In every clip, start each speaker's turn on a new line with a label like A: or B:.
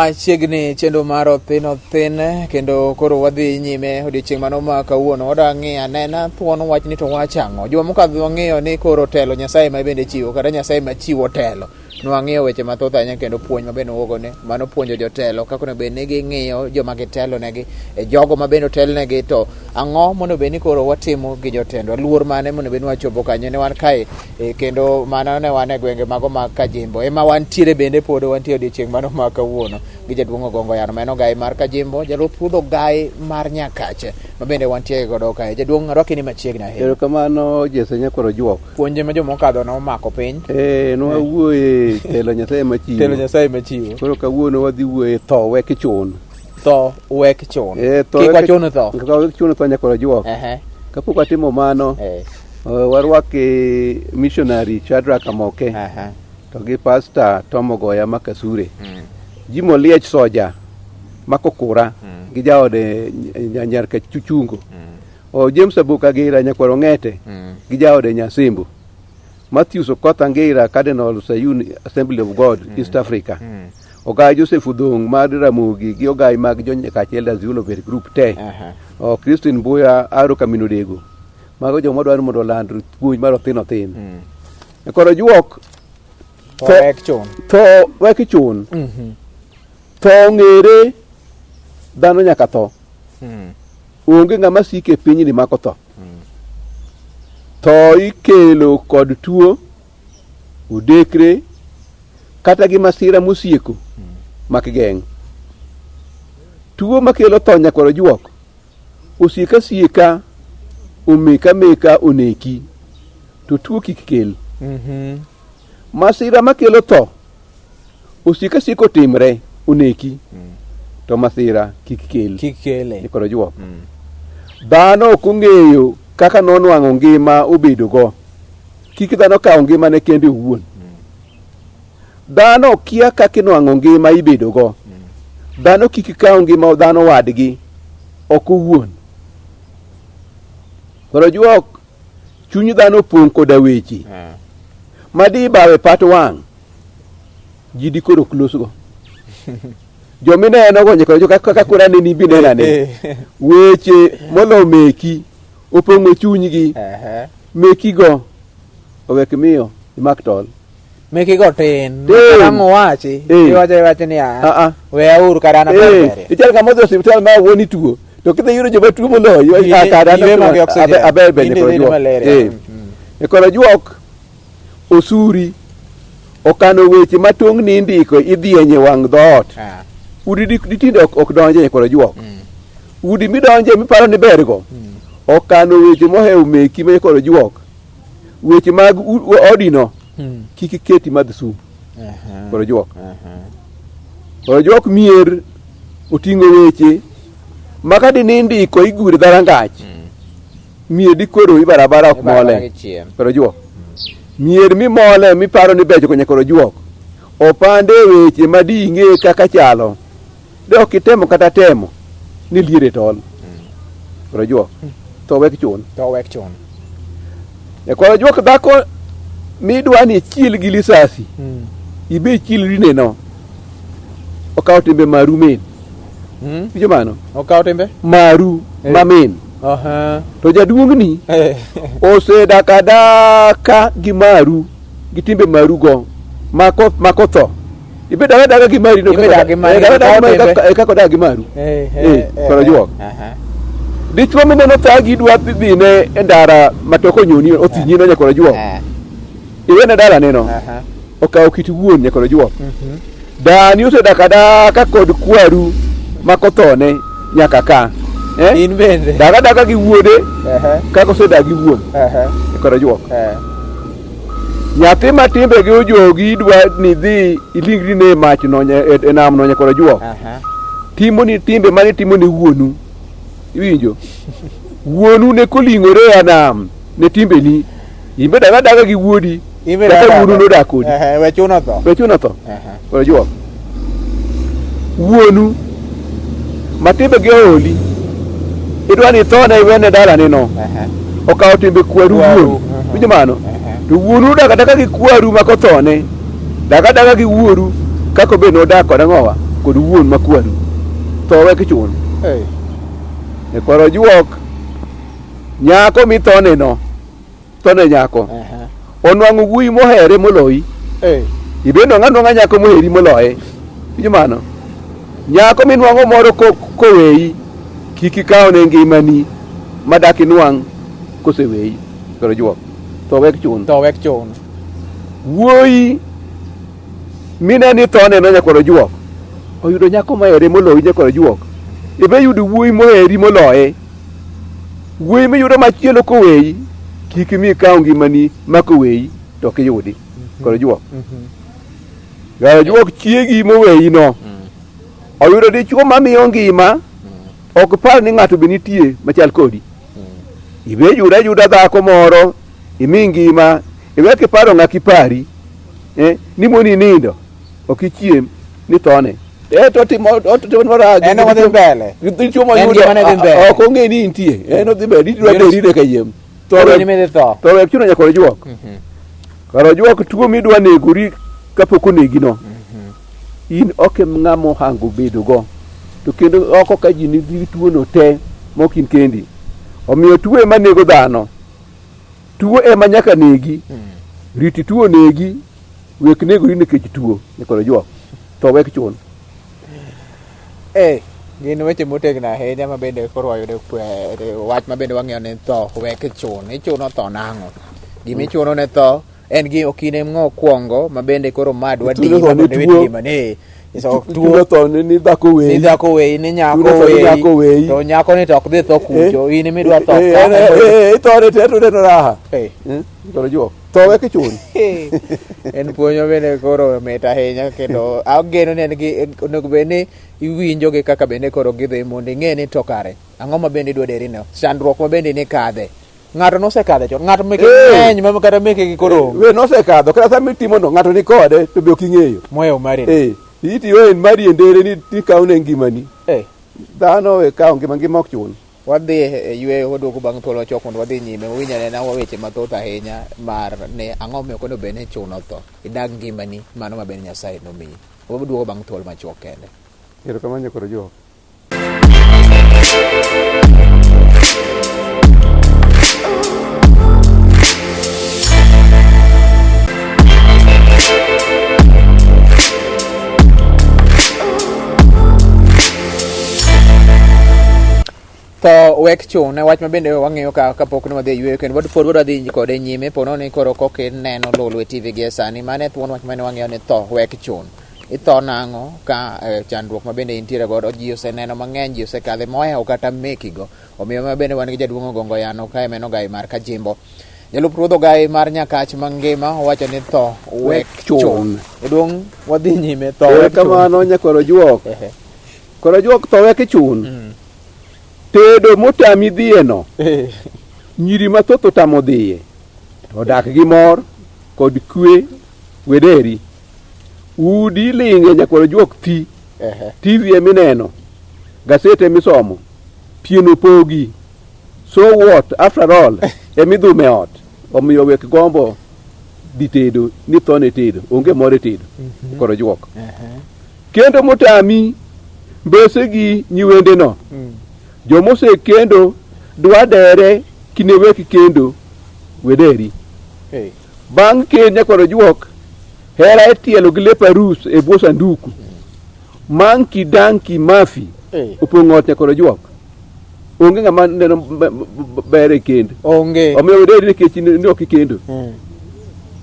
A: Machiegni chenro mar othin othin kendo koro wadhi nyime odiochieng' mano ma kawuono wadwa ng'iyo anena thuon wach ni to wach ang'o. Juma mokadho wang'iyo ni koro telo Nyasaye ma bende chiwo kata Nyasaye ma chiwo telo. Nwang'iyo weche mathoth ahinya kendo puonj ma bende wuogone mano puonjo jotelo kaka onego bed ni ging'iyo joma gitelonegi e jogo ma bende otelnegi to ang'o monego bed ni koro watimo gi jotendwa luor mane monego bed ni wachopo kanyo ne wan kae e, kendo mano ne wan e gwenge mago mag Kajimbo ema wantiere bende pod wantie odiochieng' mano ma kawuono gi jaduong' Ogongo Yano ma en ogai mar Kajimbo jalup ruodh ogai mar Nyakache ma bende wantie godo kae jaduong' arwaki ni machiegni ahinya.
B: Erokamano Jesse Nyakwar Ojuok.
A: Puonje ma joma okadho nomako piny.
B: Eh, nwawuoye telo Nyasaye machiwo.
A: Telo Nyasaye machiwo.
B: Koro kawuono wadhi wuoye tho wek chun.
A: Tho wek chun.
B: Eh, tho
A: Kik
B: wek-
A: wachun tho.
B: Kik wachun tho Nyakwar Ojuok.
A: Ehe.
B: Kapok watimo mano,
A: Eh.
B: warwaki missionary Shadrack Amoke
A: Aha.
B: to gi pastor Tom Ogoya ma Kasure. Jim Oliech Soja ma Kokura gi jaode Nyar Kachuchungo. O James Abuka Gira nyakwar Ong'ete gi jaode Nyasimbo. Matthews Okoth Angira Cardinal Sayun Assembly of God East Africa. Ogai Joseph Udong mar Ramogi gi ogai mag Jonyakach Elders Development Group te.
A: Aha.
B: O Christine Mbuya Aro Kamino Dego. Mago joma dwaro mondo oland puonj mar othin othin. Koro juok
A: Tho wek chun.
B: Tho wek chun. Tho ong'ere dhano nyaka tho. Onge ng'ama siko e pinyni mak otho. Tho ikelo kod tuo, odekre, kata gi masira mosieko mak geng'. Tuo makelo tho nyakwar ojuok osiek asieka omeka meka oneki to tuo kik kel. Masira makelo tho Osik asika otimre oneki to masira kik kel.
A: Kik kele.
B: Ni kod ojuok. Dhano ok ong'eyo kaka nonwang'o ngima obedogo. Kik dhano kaw ngimane kende owuon. Dhano kia kaka inwang'o ngima ibedogo. Dhano kik kaw ngima dhano wadgi ok owuon. Koro ojuok chuny dhano opong' koda weche ma di bawe pat wang' ji di koro ok losgo. Jomineno go nyaka jo kaka koro aneni bi nena ne. Weche molo meki opong'o chunygi. Meki go owek miyo imak tol.
A: Meki go tin.
B: Tin.
A: Ang' owachi.
B: Eh.
A: Iwacho iwacho ni a.
B: Ah, ah.
A: Weyauru kara an aber
B: Eh,
A: berie.
B: ichal kama odhi osiptal ma wuoni tuo to kidhi yudo joma tuo moloyo
A: Gine-
B: ah, kara an
A: gine mag oxygen.
B: aber bende
A: Gine
B: koro
A: bedo
B: juok.
A: malaria.
B: Eh. E koro juok osuri okano weche ma tong'ni indiko idhienye wang' dhoot.
A: Ah.
B: Udi ditinde ok donje e koro juok. Udi midonje miparo ni bergo okano weche mohewo meki ma koro juok. Weche mag odino kik iketi madh sum koro juok. Koro juok mier oting'o weche ma ka dine indiko igure dharangach mier dikoro i barabara ok mole. Koro juok. Mier mimole miparo ni becho konya koro juok. Opande weche ma di ing'e kaka chalo. De ok itemo kata temo ni liere tol. Koro juok. Tho wek chun.
A: Tho wek chun.
B: E koro juok dhako midwa ni ichil gi lisasi. Ibe ichil rineno. Okawo timbe maru min. Winjo mano?
A: Okawo timbe?
B: Maru
A: Eh.
B: ma min.
A: Aha.
B: To jaduong'ni
A: Eh.
B: osedak adaka gi maru gi timbe maru go mako mako tho. Ibe dak adaka gi mari no.
A: Ibe dak gi mari,
B: Eh, dak adaka gi mari
A: okawo timbe.
B: kaka odak gi maru.
A: Eh,
B: Eh, koro juok.
A: Aha.
B: Dichuo mineno thagi dwa dhine e ndara matoko onyoni othinyi no nyakoro juok.
A: Eh.
B: Iwene dalane no.
A: Aha.
B: Okawo kit wuon nyakoro juok. Dani osedak adaka kod kwaru makothone nyaka ka. Eh?
A: In bende.
B: Dak adaka gi wuode
A: Ehe.
B: kaka osedak gi wuon
A: Ehe.
B: nyakoro juok.
A: Eh.
B: Nyathi ma timbegi ojogi idwa ni dhi ilingri ne e mach no e nam no nyakoro juok.
A: Aha.
B: Timo ni timbe mane timo ne wuonu. Iwinjo? Wuonu ne koling'ore e nam ne timbeni. Imbe dak adaka gi wuodi.
A: Imbe
B: Kaka
A: dak
B: wuonu
A: adaka.
B: nodak kodi.
A: Ehe, we chuno tho.
B: We chuno tho.
A: Ehe.
B: Koro juok. Wuonu ma timbegi ooli. Idwa ni ithone iwene dalane no.
A: Ehe.
B: Okawo timbe kwaru
A: Kwaru,
B: wuon.
A: mhm.
B: Winjo mano?
A: Ehe.
B: To wuonu odak adaka gi kwaru ma kothone. Dak adaka gi wuoru kaka obe nodak kod ang'owa? kod wuon makwaru. Tho wek chun.
A: Hey.
B: Nyakwar ojuok nyako mithoneno thone nyako. Onwang'o wuoyi mohere moloyi.
A: Hey.
B: Ibe nwang'a nwang'a nyako moheri moloye. Winjo mano? Nyako minwang'o moro koweyi, kik ikawne ngimani madak inwang' koseweyi. Koro juok. Tho wek chun.
A: Tho wek chun.
B: Wuoyi mine ni thone no nyakwar ojuok. Oyudo nyako mohere moloyi nyakwar ojuok. Ibe yudo wuoyi moheri moloye. Wuoyi miyudo machielo koweyi, kik imi ikaw ngimani ma koweyi to ok iyudi. Koro ojuok. Koro ojuok chiegi moweyi no. Oyudo dichuo mamiyo ngima, ok par ni ng'ato be nitie machal kodi. Ibe yudo ayuda dhako moro, imi ngima, iwe kiparo ng'a kipari, ni moni nindo, ok ichiem, ni thone. To timo otimo marach.
A: En odhi mbele.
B: Dichuo
A: En
B: moyudo
A: ngimane dhi mbele.
B: ok ong'e ni intie. En odhi mbele, idwa
A: Biro-
B: beri ka yiem.
A: Tho ni midhi tho.
B: Tho wek chuno nyaka ojuok. Kar ojuok tuo midwa negori kapok onegi no. In ok em ng'ama ohango bedo go. To kendo oko ka ji nigi tuo no te mok in kendi. Omiyo tuo ema nego dhano. Tuo ema nyaka negi. Riti tuo negi. Wek negori nikech tuo. Nyaka ojuok. Tho wek chun.
A: Gin weche motegno ahinya ma bende koro wayudo wach ma bende wang'eyo ni tho wek chun. Ichuno tho nang'o? Gima ichuno ne tho en gi ok in ema okwongo ma bende koro ma dwa
B: Ichuno
A: dii
B: tho ni
A: mondo iwit
B: tuo.
A: ngimani. So,
B: Chuno
A: tuo
B: tho ni dhako
A: ni
B: weyi.
A: dhako weyi ni nyako
B: Chuno tho ni
A: weyi
B: nyako weyi.
A: to nyako ni to ok dhi tho kucho in ema idwa tho ka.
B: Ithone te to neno raha.
A: Eh.
B: Koro juok. Tho wek chun.
A: En puonj ma bende koro mit ahinya kendo ageno ni en gi onego bed ni iwinjo gi kaka bende koro gidhi mondo ing'e ni to kare ang'o ma bende idwa deri no chandruok ma bende ni kadhe ng'ato nosekadhe chon ng'ato meke ng'eny ma kata meke gi koro onge
B: We nosekadho kata sama itimo no ng'ato ni kode to be ok ing'eyo.
A: mohewo mari
B: Itiyo en mari e ndere ni ikawne ngimani. Dhano we kawo ngima ngima ok chun.
A: Wadhi e yueyo waduogo bang' thuolo machuok mondo wadhi nyime wawinj anena weche mathoth ahinya mar ni ang'o momiyo ok onego bed ni ichuno tho idag ngimani mano ma bende Nyasaye nomiyi. Waduogo bang' thuolo machuok kende.
B: Erokamano nyakoro ojuok.
A: Tho wek chune wach ma bende wang'eyo ka kapok ne wadhi e yueyo kendo pod wadwa dhi kode nyime po nono ni koro koka ineno Lolwe TV gie sani mano e thuon wach mane wang'eyo ni tho wek chun. Itho nang'o ka chandruok ma bende intiere godo ji oseneno mang'eny ji osekadhe mohewo kata mekigo. Omiyo ma bende wan gi jaduong' Ogongo Yano kae meno Ogai mar Kajimbo. Jalup ruodh Ogai mar Nyakach mangima owacho ni tho wek chun. Jaduong' wadhi nyime tho wek chun.
B: Erokamano nyakwar Ojuok. Koro Ojuok tho wek chun. Tedo motami dhiye no. Nyiri mathoth otamo dhiye. To odak gi mor kod kwe wederi. Udi ilinge nyakwar Ojuok thi. TV emineno. Gaset emisomo. Pien opogi. So what after all emidhume e ot. Omiyo wek gombo dhi tedo ni thone tedo. Onge mor e tedo. Koro Ojuok. Kendo motami mbese gi nyiwende no. Jomose kendo dwa dere kine wek kendo wederi. Bang' kend nyakwar Ojuok, hera itielo gi lep arus e bwo sanduku. Manki danki mafi opong'o ot nyakwar Ojuok. Onge ng'ama neno ber e kend.
A: Onge.
B: Omiyo wederi nikech ni ok ikendo.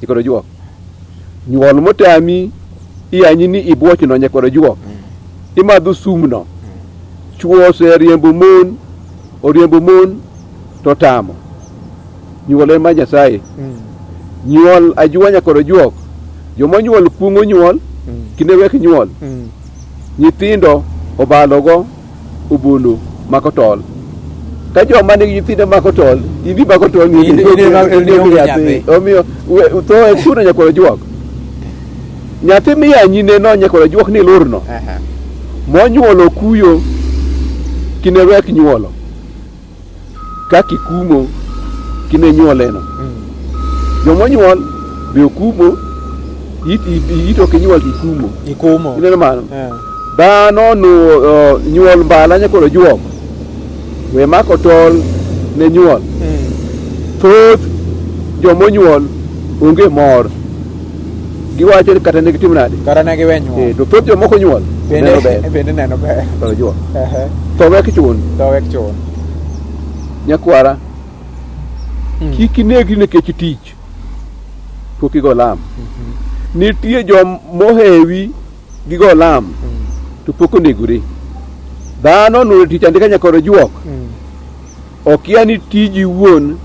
B: Nyakwar Ojuok. Nyuol motami iyanyi ni ibuochno nyakwar Ojuok. Imadho sumno. Chuo oseriembo mon, oriembo mon to tamo. Nyuol en mar Nyasaye. Nyuol ajuwa nyakwar Ojuok. Joma onyuol kuong'o nyuol, kinde wek nyuol. Nyithindo obalogo obolo mako tol. Ka joma nigi nyithindo mako tol, in imako tol ni
A: In- in imako tol ni onge
B: nyathi. Omiyo tho e chuno nyakwar Ojuok. Nyathi miyanyi ne no nyakwar Ojuok ni lurno. Monyuolo kuyo kine wek nyuolo. Kaka ikumo kine nyuoleno. Joma onyuol be okumo, it ok inyuol to ikumo.
A: Ikumo.
B: Ineno mano? Dhano nu nyuol mbala nyakoro juok. We mako tol ne nyuol. Thoth jomonyuol onge mor. Giwacho ni kata ne gitim nade.
A: Kata ne giwe nyuol.
B: Eh, to thoth jomoko nyuol neno ber.
A: Bende neno ber.
B: Koro juok.
A: Ehe.
B: Tho wek chun.
A: Tho wek chun.
B: Nyakwara. Kik inegri nikech tich. Pok igo lam. Nitie jom mohewi gi go lam to pok onegore. Dhano onwang'o tich andika nyakoro juok. Okia ni tiji wuon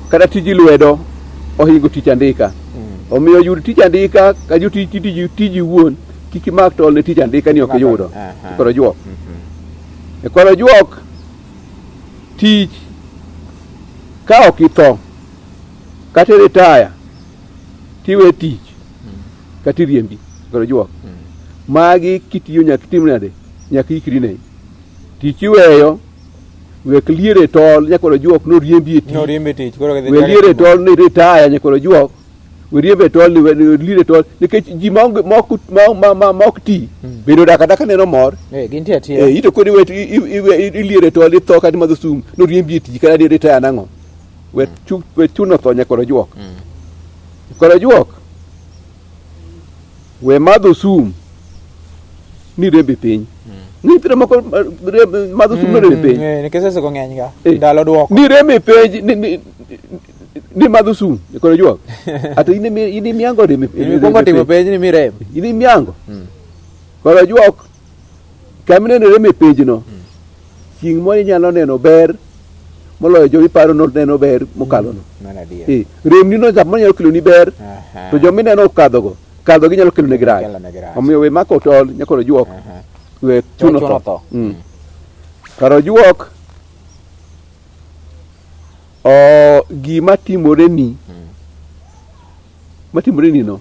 B: kata tiji lwedo ohingo tich andika. Omiyo yud tich andika ka jotich tiji tiji wuon kik imak tol ne tich andika ni ok iyudo. Koro juok. E koro juok tich ka ok itho kata iritaya tiwe tich kata iriembi koro juok. Magi kitiyo nyaka itim nade? Nyaka ikri ne. Tich iweyo wek liere tol nyakoro juok noriembi e tich.
A: Noriembi e tich koro
B: We liere tol ni retire nyakoro juok. We riembe tol ni we liere tol nikech ji ma onge ma ok ma ma ma ok ti bedo odak adaka neno mor.
A: Eh, gintie atia.
B: Eh, ito kodi we iliere tol itho kata imadho sum noriembi e tich kata di retire nang'o. We chu we chuno tho nyakoro juok. Koro juok we madho sum ni rembi piny. Ni nyithindo moko madho sum ni rembi piny.
A: Eh, nikech sesego ng'eny ga.
B: Eh.
A: Ndalo duoko.
B: Ni rembi piny ni ni ni madho sum koro juok. Ato in in imiango rembi
A: In mikwongo timo penj ni mirem.
B: In imiango. Koro juok kama ineno rembi penj no. Chieng' moro inyalo neno ber moloyo joma iparo no neno ber mokalo no.
A: Mano adier.
B: Eh, remni no samoro nyalo keloni ber
A: Aha.
B: to joma ineno okadhogo kadho gi nyalo kelonegi rach.
A: Kelonegi rach.
B: Omiyo we mako tol nyakoro juok
A: Aha.
B: we chuno
A: Chuno
B: tho.
A: tho.
B: Kar ojuok o gima timore ni matimore ni no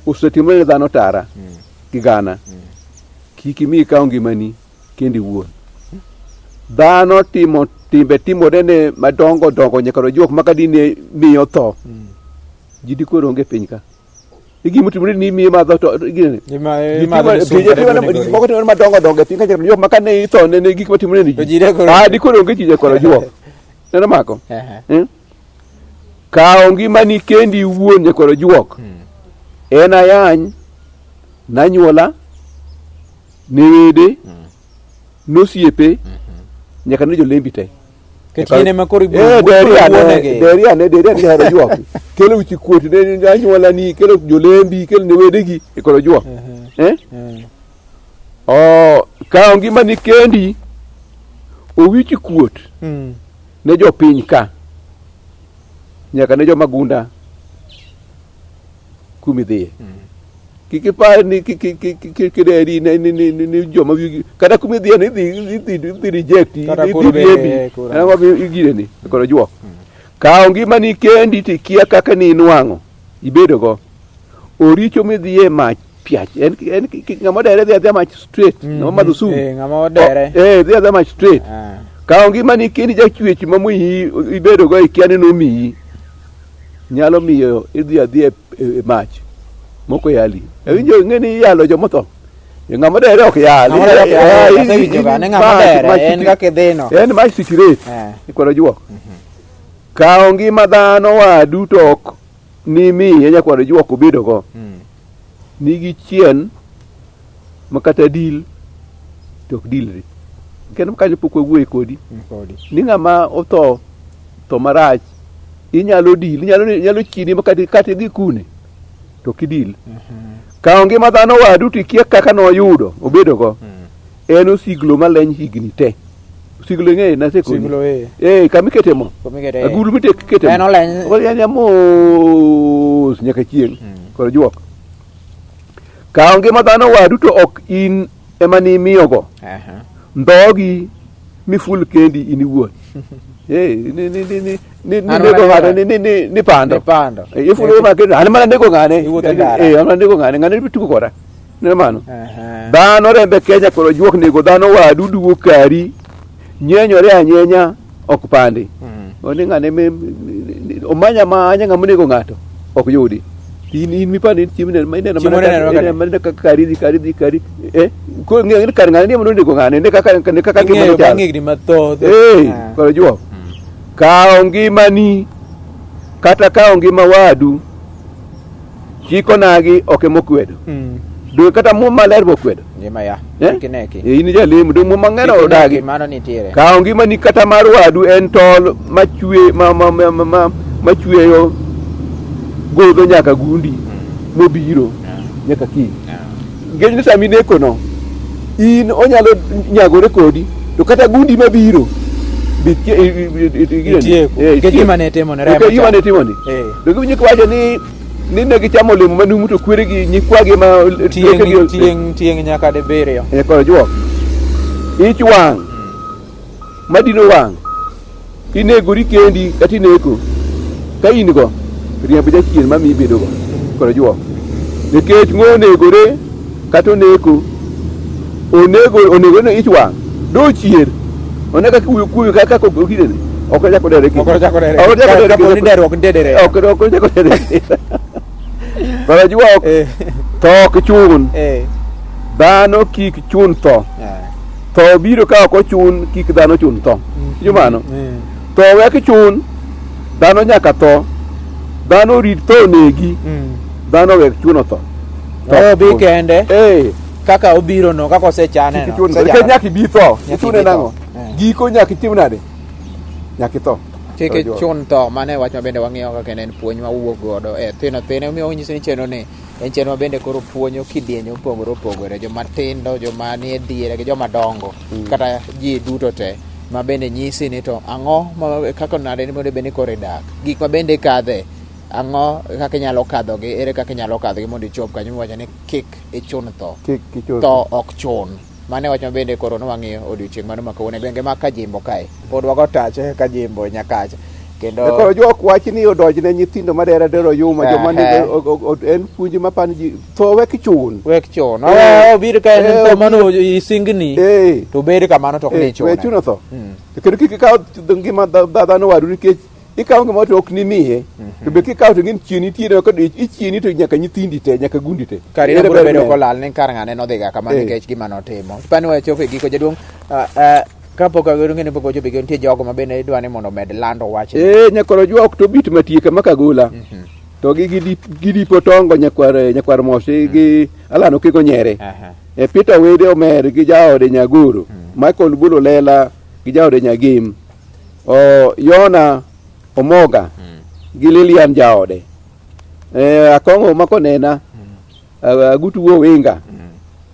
B: osetimore ne dhano tara gi gana. Kik imi ikaw ngimani kendi iwuon. Dhano timo timbe timore ne madongo dongo nyaka ojuok ma kadine miyo tho. Ji dikoro onge e piny ka. E gima otimore ni miyo madho to ginene.
A: Ima
B: Ji
A: imadho
B: timo-
A: ni sum
B: ji
A: kata
B: timo-
A: idwa
B: gik moko timore madongo dongo e piny ka nyaka ojuok ma kane itho ne ne gik matimore ni
A: To
B: ji.
A: ji dikoro
B: Ah
A: onge.
B: dikoro onge ji nyaka ojuok. Neno mako.
A: Ehe.
B: Eh? Kawo ngimani kendi iwuon nyaka ojuok. En ayany nanyuola ne wede nosiepe nyaka ne jolembi te.
A: Nikech in ema koro ibiro
B: Eh,
A: ibiro
B: deri ane,
A: wuonegi.
B: deri ane, deri ane jahero juok. Kelo wich kuot ne anyuola ni, kelo jolembi, kelo ne wedegi, e koro juok. Eh? Oh, kawo ngimani kendi, owich kuot ne jopiny ka, nyaka ne jomagunda kumidhiye. Kik ipar ni kideri ni ni ni ni joma wigi kata kumidhiye ni idhi idhi idhi reject
A: Kata
B: idhi
A: koro be-
B: riembi.
A: koro-
B: Ang'o ma igireni koro juok. Kawo ngimani kendi tikia kaka ni inwang'o ibedogo. Oricho midhiye mach piach en en ng'ama odere dhi adhiya mach straight ng'ama madho sum.
A: Eh, ng'ama odere.
B: Oh, eh dhi adhiya mach straight.
A: Ah.
B: Kawo ngimani kendi jachwech mamuyi ibedogo ikia ni nomiyi. Nyalo miyo idhi adhiya e mach moko yali. Awinjo ing'e ni iyalo jomotho. Ng'ama odere ok yal.
A: Ng'ama odere ok yal,
B: Eh,
A: asewinjo ga ni ng'ama
B: mach-
A: odere,
B: mach
A: en kaka idhino.
B: En mach sitirate.
A: Eh.
B: Ikwalo juok. Kawo ngima dhano wadu to ok nimiye nyakwaro juok obedogo. Nigi chien ma kata dil to ok dilre. Kendo kanyo pok wawuoye kodi.
A: Kodi.
B: Ni ng'ama otho tho marach inyalo dil inyalo inyalo chini ma kata kata idhi kune to ok idil. Kawo ngima dhano wadu to ikia kaka noyudo obedogo. En osiglo maleny higni te. Osiglo ing'eyo nasekoni.
A: Osiglo, eh.
B: Eh, kama ikete mo.
A: Kama ikete, eh.
B: Agulu mikete mo.
A: En oleny.
B: Oleny mos nyaka chieng'. Koro juok. Kawo ngima dhano wadu to ok in ema nimiyogo.
A: Aha.
B: Ndhogi miful kendi in iwuon. Eh, ni ni ni ni ni ni
A: An
B: nego
A: mana
B: ng'ato ni ni ni ni pando.
A: Ni pando.
B: Eh, ifulo ma kendi an mana nego ng'ane.
A: Iwuotho e ndara.
B: Eh, an mana nego ng'ane, ng'ane bitugo koda. Neno mano.
A: Aha.
B: Dhano rembe Kenya koro juok nego dhano wadu duogo kari. Nyenyore anyenya ok pandi. Oni ng'ane me omanya manya ng'ama onego ng'ato ok yudi. In mipani chiemo ineno ineno
A: Chiemo
B: mana
A: ineno
B: kaka
A: kaka-
B: ineno mana kaka kari dhi kari dhi kari eh koro ng'eyo ni kar ng'ane ni ema onego ng'ane ne kaka ne kaka ngimane
A: Ing'eyo
B: chalo.
A: bang' higni mathoth.
B: Eh,
A: Ah.
B: koro juok. Kawo ngimani kata kawo ngima wadu chik onagi ok ema okwedo. Donge kata muma maler be okwedo.
A: Ngima ya.
B: Eh?
A: Kik ineki.
B: Eh, in jalemo donge muma mang'eny
A: Kik ineki,
B: odagi.
A: Mano nitiere.
B: Kawo ngimani kata mar wadu en tol machwe ma ma ma ma, ma, machweyo godho nyaka gundi mobiro nyaka kiny. Nikech ni sama inekono, in onyalo nyagore kodi, to kata gundi mabiro bi
A: Itieko. Nikech gima ne itimoni, remo
B: Nikech gima
A: cha.
B: ne itimoni.
A: Eh.
B: To giwinjo kiwacho ni ne gichamo olemo manumu to kweregi nyikwagi ma
A: Tieng' tieng' tieng' nyaka dibiriyo.
B: Eh, koro juok. Ich wang' madino wang' Inegori kendi kata ineko ka in go riemb jachien mamiyi bedo go kod juok. Nikech ng'o onegore kata oneko onego onego ne ich wang' do chier one kaka kuyo kuyo kaka okidene ok ochak odere kendo.
A: Ok ochak odere.
B: Ok ochak odere
A: Kapo ni
B: kendo.
A: derruok nitie dere.
B: Ok ok ochak odere kendo. Koro juok
A: Eh.
B: tho ok chun
A: Eh.
B: dhano kik chun tho. Tho biro ka ok ochun, kik dhano chun tho. Iwinjo mano? Tho wek chun, dhano nyaka tho. Dhano rit tho onegi, dhano wek chuno tho.
A: Tho obi kende.
B: Eh.
A: Kaka obiro no, kaka osechane
B: Kik
A: no.
B: ichun tho. Nikech nyaka ibi tho.
A: Nyaka
B: Ichune
A: ibi tho.
B: nang'o? Giko nyaka itim nade? Nyaka itho.
A: Kik ichun tho, mano e wach ma bende wang'iyo kaka en puonj ma wuok godo e thino thine omiyo onyiso ni chenro ni en chenro ma bende koro puonjo kidienje mopogore opogore, joma tindo, joma nie diere gi joma dongo, kata ji duto te ma bende nyisi ni to ang'o ma kaka nade ni mondo bed ni koro idak, gik ma bende ikadhe, ang'o kaka inyalo kadhogi, ere kaka inyalo kadhogi mondo ichop kanyo miwacho ni kik ichun tho.
B: Kik ichun
A: tho ok chun. Mano e wach ma bende koro nwang'iyo odiochieng' mano ma kawuono e gwenge ma Kajimbo kae. Pod wago tache Kajimbo Nyakacha. Kendo
B: E koro jok wach ni odonj ne nyithindo madera dero yuma joma ni
A: Ehe.
B: en puonj ma pan ji tho wek chun.
A: Wek chun.
B: Eh.
A: Oh, obir ka en
B: Eh,
A: tho mano isingni.
B: Eh.
A: To bed kamano to ok ni
B: Eh,
A: chune.
B: we chuno tho.
A: Mm.
B: To kendo kik ikaw ngima dhano wadu nikech ikawo ngima to ok nimiye. To be kikawo to ng'in chien nitiere kod ichieni to nyaka nyithindi te nyaka gundi te.
A: Kari no
B: Ere
A: biro
B: ber
A: bedo
B: ne?
A: kolal ni kar ng'ane nodhiga kama
B: Eh.
A: nikech gima notimo. Pani wachopo e giko jaduong'. ah, ah, Kapok abedo ng'e ni pok ochopo e giko nitie jogo ma bende idwa ni mondo omed lando wachni.
B: Eh, nyakwar Ojuok to bit matieka ma Kagola. To gi gidipo tongo nyakwar nyakwar Moshi gi Alan Okiko Nyere.
A: Aha.
B: E Peter Wede Omer gi jaode Nyagoro. Michael Bolo Lela gi jaode Nyagim. O Yona Omoga gi Lilian jaode. E Akong'o Makonena. Agutu Wuo Winga.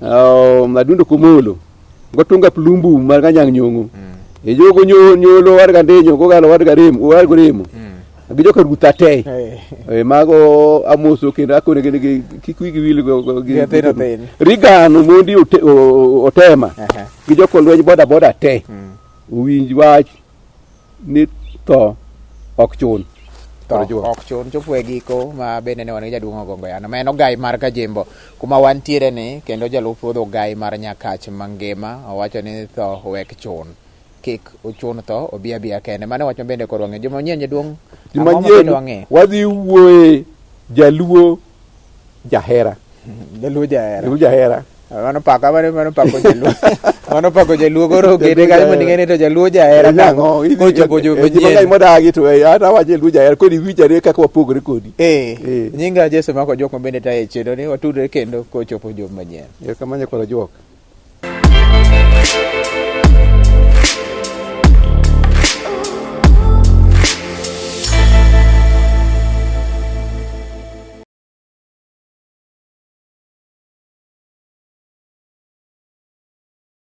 B: Adundo Komolo. Gotunga Plumbu mar Ganyang' Nyong'o. E jogo nyolo war Gandenyo gogalo war Garemo war Goremo. Gi joka Rutha te.
A: Eh.
B: E, mago amoso kendo akonegi ni kik wigi wil
A: Gi nyithindo thin.
B: Reagan Omondi Otema
A: Aha.
B: gi jokolweny boda boda te owinj wach ni tho ok chun.
A: Tho
B: Koro juok.
A: ok chun chopo e giko ma bende ne wan gi jaduong' Ogongo Yano ma en ogai mar Kajimbo kuma wantiere ni kendo jalup ruodh ogai mar Nyakach mangima owacho ni tho wek chun kik uchun tho obi abiya kende mano wach ma bende koro wang'eyo joma nyien jaduong'
B: Juma
A: ang'o ma
B: nyien
A: bende wang'eyo
B: wadhi wuoye jaluo jahera.
A: Jaluo jahera.
B: Jaluo jahera.
A: Mano pako mano mano pako jaluo. Mano pako jaluo koro okete kanyo mondo ing'e ni to jaluo jahera
B: Nang'o?
A: Kochopo juma
B: Ji mang'eny
A: nyien.
B: modagi to an awacho jaluo jahera koro iwinjore kaka wapogore kodi.
A: Eh,
B: Eh.
A: nyinga Jesse Mako Jok ma bende tayo e chenro ni watudre kendo kochopo juma manyien.
B: Erokamano nyakwar Ojuok.